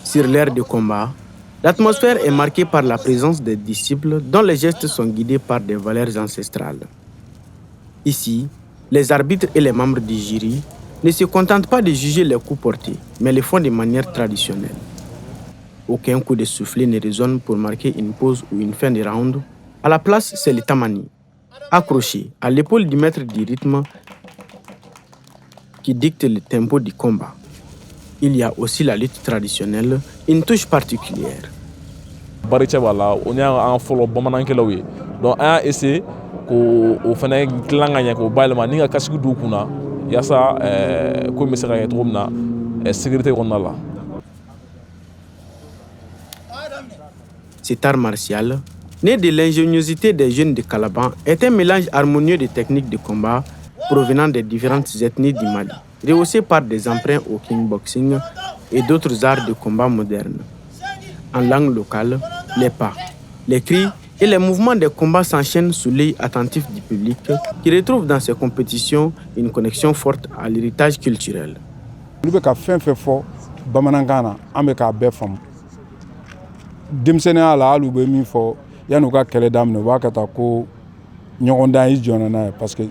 Sur l'aire de combat, l'atmosphère est marquée par la présence des disciples dont les gestes sont guidés par des valeurs ancestrales. Ici, les arbitres et les membres du jury ne se contentent pas de juger les coups portés, mais le font de manière traditionnelle. Aucun coup de soufflet ne résonne pour marquer une pause ou une fin de round. À la place, c'est le tamani, accroché à l'épaule du maître du rythme qui dicte le tempo du combat. Il y a aussi la lutte traditionnelle, une touche particulière. Baricɛ b'a la, o y'an fɔlɔ bamanankɛlaw ye. Donc an y'a essayer k'o o fana dilan ka ɲɛ, k'o bayɛlɛma ni ka casque don u kunna, yaasa ko in bɛ se ka kɛ cogo min na sécurité kɔnɔna la. Cet art martial, né de l'ingéniosité des jeunes de Kalaban, est un mélange harmonieux de techniques de combat provenant des différentes ethnies du Mali, rehaussé par des emprunts au kickboxing et d'autres arts de combat modernes. En langue locale, les pas, les cris et les mouvements des combats s'enchaînent sous l'œil attentif du public qui retrouve dans ces compétitions une connexion forte à l'héritage culturel. Olu bɛ ka fɛn fɛn fɔ bamanankan na, an bɛ k'a bɛɛ faamu. Denmisɛnninya la, hali u bɛ min fɔ yanni u ka kɛlɛ daminɛ, u b'a kɛ tan ko ɲɔgɔndan i jɔnna n'a ye, parce que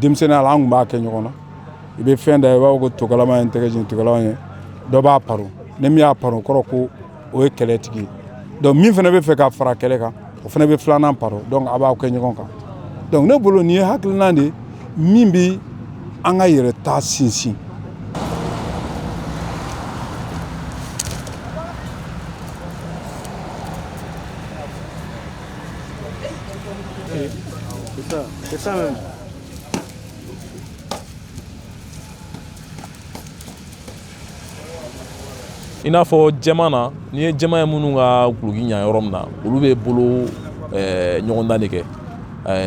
denmisɛnninya la, an tun b'a kɛ ɲɔgɔn na. I bɛ fɛn da, i b'a fɔ ko tokalama ye n tɛgɛ jigin, tokalama ye dɔ b'a paro, ni min y'a paro, o kɔrɔ ko o ye kɛlɛ tigi ye. Donc min fana bɛ fɛ ka fara kɛlɛ kan, o fana bɛ filanan paro. Donc a b'aw kɛ ɲɔgɔn kan. Donc ne bolo, nin ye hakilina de ye min bɛ an ka yɛrɛta sinsin. C'est ça, c'est ça même. I n'a fɔ jɛman na, n'i ye jɛman ye, minnu ka guloki ɲa yɔrɔ min na, olu bɛ bolo ɲɔgɔndan de kɛ.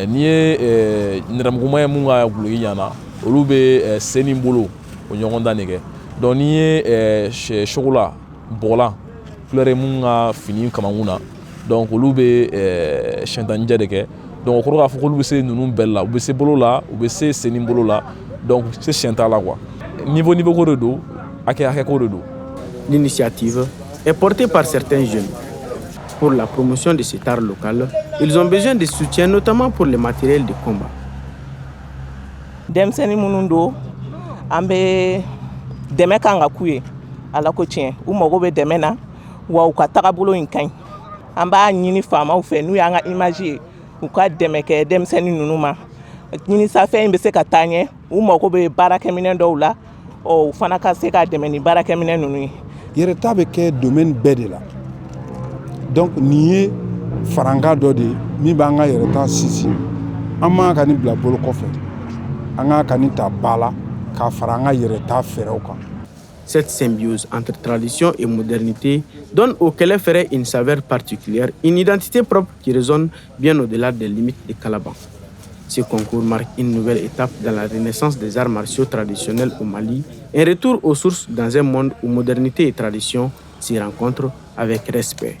N'i ye nɛrɛmuguma ye, mun ka guloki ɲana, olu bɛ sen ni bolo o ɲɔgɔndan de kɛ. Donc n'i ye chocolat bɔgɔlan couleur ye, mun ka fini kamankun na, donc olu bɛ sɛntanjɛ de kɛ. Donc o kɔrɔ k'a fɔ k'olu bɛ se ninnu bɛɛ la, u bɛ se bolo la, u bɛ se sen ni bolo la, donc se siyɛn t'a la quoi. Niveau niveau ko de don, hakɛ hakɛ ko de don. L'initiative est portée par certains jeunes. Pour la promotion de cet art local, ils ont besoin de soutien, notamment pour le matériel de combat. Denmisɛnnin minnu don, an bɛ dɛmɛ kan ka k'u ye. Ala ko tiɲɛ, u mago bɛ dɛmɛ na wa u ka tagabolo in ka ɲi. An b'a ɲini faamaw fɛ, n'u y'an ka image ye, u ka dɛmɛ kɛ denmisɛnnin ninnu ma. Ɲinisafɛn in bɛ se ka taa ɲɛ. U mago bɛ baarakɛminɛn dɔw la, ɔ u fana ka se ka dɛmɛ ni baarakɛminɛn ninnu ye. Yɛrɛta bɛ kɛ domaine bɛɛ de la. Donc nin ye farankan dɔ de ye min b'an ka yɛrɛta sinsin. An man ka nin bila bolo kɔfɛ, an ka ka nin ta ba la k'a fara an ka yɛrɛta fɛɛrɛw kan. Cette symbiose entre tradition et modernité donne au Kɛlɛ Fɛrɛ une saveur particulière, une identité propre qui résonne bien au-delà des limites de Kalaban. Ce concours marque une nouvelle étape dans la renaissance des arts martiaux traditionnels au Mali, un retour aux sources dans un monde où modernité et tradition s'y rencontrent avec respect.